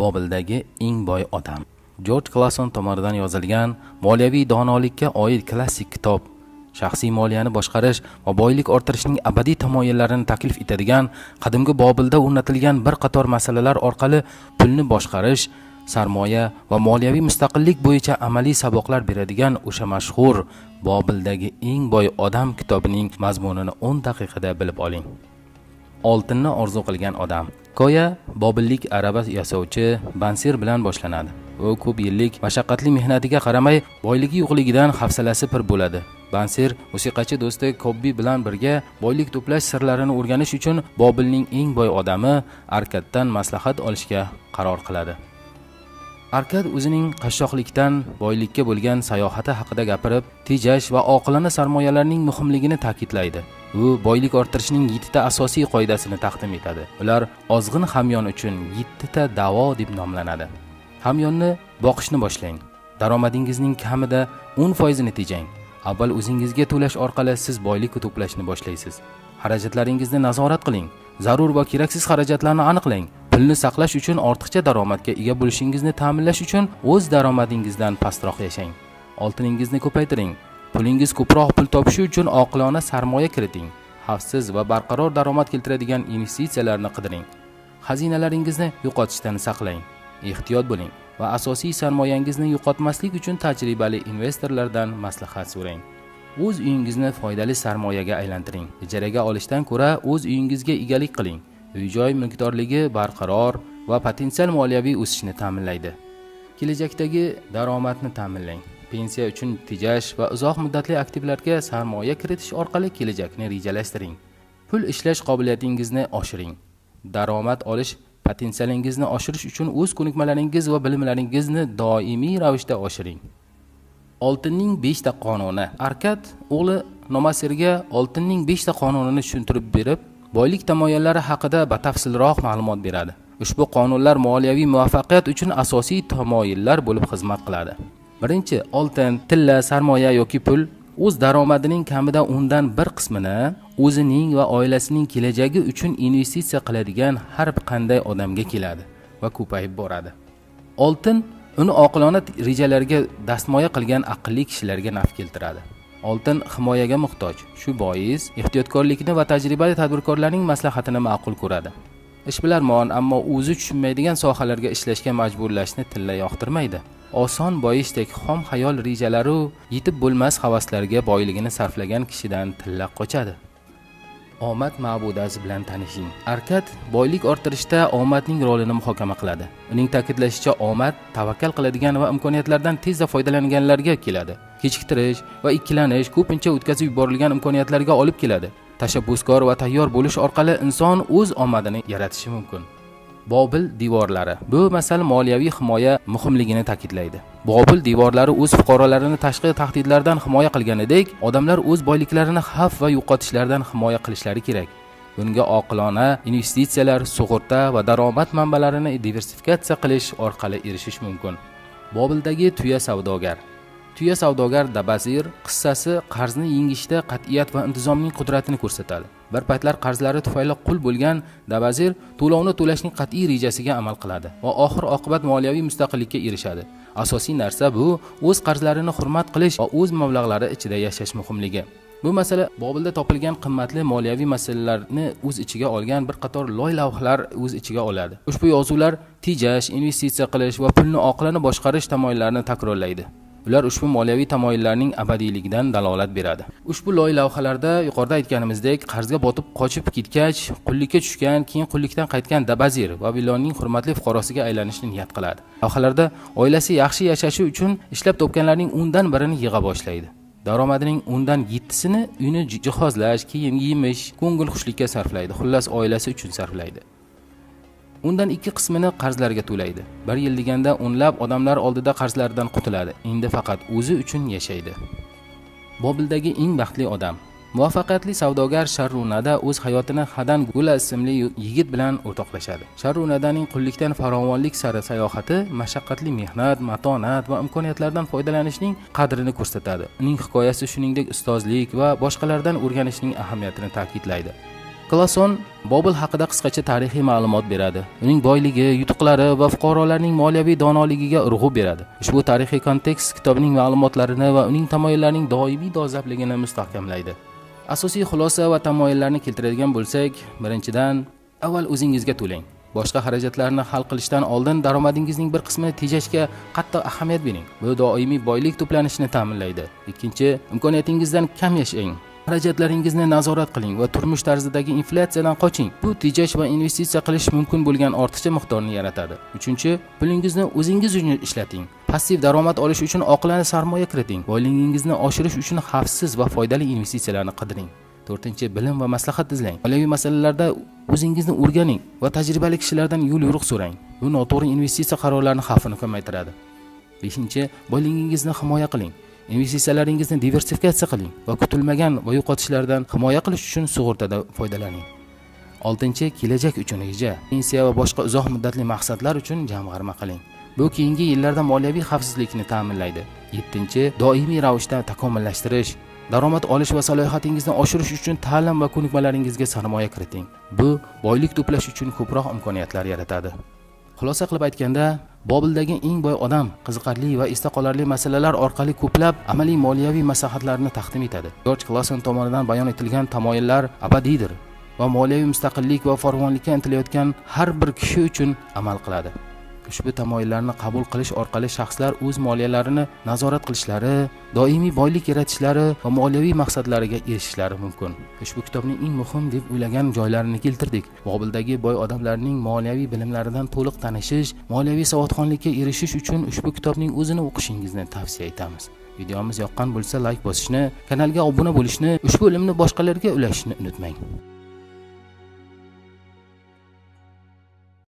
Bobildagi eng boy odam. Jorj Klason tomonidan yozilgan moliyaviy donolikka oid klassik kitob, shaxsiy moliyani boshqarish va boylik orttirishning abadiy tamoyillarini taklif etadigan, qadimgi Bobilda o'rnatilgan bir qator masalalar orqali pulni boshqarish, sarmoya va moliyaviy mustaqillik bo'yicha amaliy saboqlar beradigan o'sha mashhur Bobildagi eng boy odam kitobining mazmunini 10 daqiqada bilib oling. Oltinni orzu qilgan odam. Hikoya bobillik araba yasovchi Bansir bilan boshlanadi. U ko'p yillik mashaqqatli mehnatiga qaramay boyligi yo'qligidan hafsalasi pir bo'ladi. Bansir musiqachi do'sti Kobbi bilan birga boylik to'plash sirlarini o'rganish uchun Bobilning eng boy odami Arkaddan maslahat olishga qaror qiladi. Arkad o'zining qashshoqlikdan boylikka bo'lgan sayohati haqida gapirib, tejash va oqilona sarmoyalarning muhimligini ta'kidlaydi. U boylik orttirishning 7 ta asosiy qoidasini taqdim etadi. Ular ozg'in hamyon uchun 7 ta davo deb nomlanadi. Hamyonni boqishni boshlang. Daromadingizning kamida 10% tejang. Avval o'zingizga to'lash orqali siz boylik to'plashni boshlaysiz. Xarajatlaringizni nazorat qiling. Zarur va keraksiz xarajatlarni aniqlang. Pulni saqlash uchun ortiqcha daromadga ega bo'lishingizni ta'minlash uchun o'z daromadingizdan pastroq yashang. Oltiningizni ko'paytiring. Pulingiz ko'proq pul topishi uchun oqilona sarmoya kiriting. Xavfsiz va barqaror daromad keltiradigan investitsiyalarni qidiring. Xazinalaringizni yo'qotishdan saqlang. Ehtiyot bo'ling va asosiy sarmoyangizni yo'qotmaslik uchun tajribali investorlardan maslahat so'rang. O'z uyingizni foydali sarmoyaga aylantiring. Ijaraga olishdan ko'ra o'z uyingizga egalik qiling. Uy-joy mulkdorligi barqaror va potensial moliyaviy o'sishni ta'minlaydi. Kelajakdagi daromadni ta'minlang. Pensiya uchun tejash va uzoq muddatli aktivlarga sarmoya kiritish orqali kelajakni rejalashtiring. Pul ishlash qobiliyatingizni oshiring. Daromad olish potensialingizni oshirish uchun o'z ko'nikmalaringiz va bilimlaringizni doimiy ravishda oshiring. Oltinning 5 ta qonuni. Arkad o'g'li Nomasirga oltinning 5 ta qonunini tushuntirib berib, boylik tamoyillari haqida batafsilroq ma'lumot beradi. Ushbu qonunlar moliyaviy muvaffaqiyat uchun asosiy tamoyillar bo'lib xizmat qiladi. Birinchi, oltin, tilla, sarmoya yoki pul o'z daromadining kamida 10dan bir qismini o'zining va oilasining kelajagi uchun investitsiya qiladigan har qanday odamga keladi va ko'payib boradi. Oltin uni oqilona rejalarga dastmoya qilgan aqlli kishilarga naf keltiradi. Oltin himoyaga muhtoj. Shu bois ehtiyotkorlikni va tajribali tadbirkorlarning maslahatini ma'qul ko'radi. Ishbilarmon, ammo o'zi tushunmaydigan sohalarga ishlashga majburlashni tilla yoqtirmaydi. Oson boyishdek xom xayol rejalari yetib bo'lmas havaslarga boyligini sarflagan kishidan tilla qochadi. Omad ma'budasi bilan tanishing. Arkad boylik orttirishda omadning rolini muhokama qiladi. Uning ta'kidlashicha, omad tavakkal qiladigan va imkoniyatlardan tezda foydalanganlarga keladi. Kechiktirish va ikkilanish ko'pincha o'tkazib yuborilgan imkoniyatlarga olib keladi. Tashabbuskor va tayyor bo'lish orqali inson o'z omadini yaratishi mumkin. Bobil devorlari. Bu masala moliyaviy himoya muhimligini ta'kidlaydi. Bobil devorlari o'z fuqarolarini tashqi tahdidlardan himoya qilganidek, odamlar o'z boyliklarini xavf va yo'qotishlardan himoya qilishlari kerak. Bunga oqilona investitsiyalar, sug'urta va daromad manbalarini diversifikatsiya qilish orqali erishish mumkin. Bobildagi tuya savdogar. Tuya savdogar Dabazir qissasi qarzni yengishda qat'iyat va intizomning qudratini ko'rsatadi. Bir paytlar qarzlari tufayli qul bo'lgan Dabazir to'lovni to'lashning qat'iy rejasiga amal qiladi va oxir oqibat moliyaviy mustaqillikka erishadi. Asosiy narsa bu o'z qarzlarini hurmat qilish va o'z mablag'lari ichida yashash muhimligi. Bu masala Bobilda topilgan qimmatli moliyaviy masalalarni o'z ichiga olgan bir qator loy-lavhalar o'z ichiga oladi. Ushbu yozuvlar tejash, investitsiya qilish va pulni oqilona boshqarish tamoyillarini takrorlaydi. Ular ushbu moliyaviy tamoyillarning abadiyligidan dalolat beradi. Ushbu loy-lavhalarda yuqorida aytganimizdek, qarzga botib qochib ketgach, qullikka tushgan, keyin qullikdan qaytgan Dabazir Vavilonning hurmatli fuqarosiga aylanishni niyat qiladi. Lavhalarda oilasi yaxshi yashashi uchun ishlab topganlarning 10dan birini yig'a boshlaydi. Daromadining 10dan 7sini uyni jihozlash, kiyim kiyimish, ko'ngil xushlikka sarflaydi. Xullas, oilasi uchun sarflaydi. Undan 2 qismini qarzlarga to'laydi. Bir yil deganda o'nlab odamlar oldida qarzlardan qutuladi. Endi faqat o'zi uchun yashaydi. Bobildagi eng baxtli odam. Muvaffaqiyatli savdogar Sharrunada o'z hayotini Hadan Gula ismli yigit bilan o'rtoqlashadi. Sharrunadaning qullikdan farovonlik sari sayohati mashaqqatli mehnat, matonat va imkoniyatlardan foydalanishning qadrini ko'rsatadi. Uning hikoyasi shuningdek ustozlik va boshqalardan o'rganishning ahamiyatini ta'kidlaydi. Klason Bobil haqida qisqacha tarixiy ma'lumot beradi. Uning boyligi, yutuqlari va fuqarolarning moliyaviy donoligiga urg'u beradi. Ushbu tarixiy kontekst kitobning ma'lumotlarini va uning tamoyillarining doimiy dolzarbligini mustahkamlaydi. Asosiy xulosa va tamoyillarni keltiradigan bo'lsak, birinchidan, avval o'zingizga to'lang. Boshqa xarajatlarni hal qilishdan oldin daromadingizning bir qismini tejashga qattiq ahamiyat bering. Bu doimiy boylik to'planishini ta'minlaydi. Ikkinchi, imkoniyatingizdan kam yashang. Xarajatlaringizni nazorat qiling va turmush tarzidagi inflyatsiyadan qoching. Bu tejash va investitsiya qilish mumkin bo'lgan ortiqcha miqdorni yaratadi. Uchinchi, pulingizni o'zingiz uchun ishlating. Passiv daromad olish uchun oqilona sarmoya kiriting. Boyligingizni oshirish uchun xavfsiz va foydali investitsiyalarni qidiring. To'rtinchi, bilim va maslahat izlang. Moliyaviy masalalarda o'zingizni o'rganing va tajribali kishilardan yo'l-yo'riq so'rang. Bu noto'g'ri investitsiya qarorlarining xavfini kamaytiradi. Beshinchi, boyligingizni himoya qiling. Investitsiyalaringizni diversifikatsiya qiling va kutilmagan va yo'qotishlardan himoya qilish uchun sug'urtadan foydalaning. Oltinchi, kelajak uchun reja. Pensiya va boshqa uzoq muddatli maqsadlar uchun jamg'arma qiling. Bu keyingi yillarda moliyaviy xavfsizlikni ta'minlaydi. Yettinchi, doimiy ravishda takomillashtirish. Daromad olish va salohiyatingizni oshirish uchun ta'lim va ko'nikmalaringizga sarmoya kiriting. Bu boylik to'plash uchun ko'proq imkoniyatlar yaratadi. Xulosa qilib aytganda, Bobildagi eng boy odam qiziqarli va esda qolarli masalalar orqali ko'plab amaliy moliyaviy maslahatlarni taqdim etadi. George Clason tomonidan bayon etilgan tamoyillar abadiydir va moliyaviy mustaqillik va farovonlikka intilayotgan har bir kishi uchun amal qiladi. Ushbu tamoyillarni qabul qilish orqali shaxslar o'z moliyalarini nazorat qilishlari, doimiy boylik yaratishlari va moliyaviy maqsadlariga erishishlari mumkin. Ushbu kitobning eng muhim deb o'ylagan joylarini keltirdik. Bobildagi boy odamlarning moliyaviy bilimlaridan to'liq tanishish, moliyaviy savodxonlikka erishish uchun ushbu kitobning o'zini o'qishingizni tavsiya etamiz. Videomiz yoqqan bo'lsa like bosishni, kanalga obuna bo'lishni, ushbu ilmni boshqalarga ulashishni unutmang.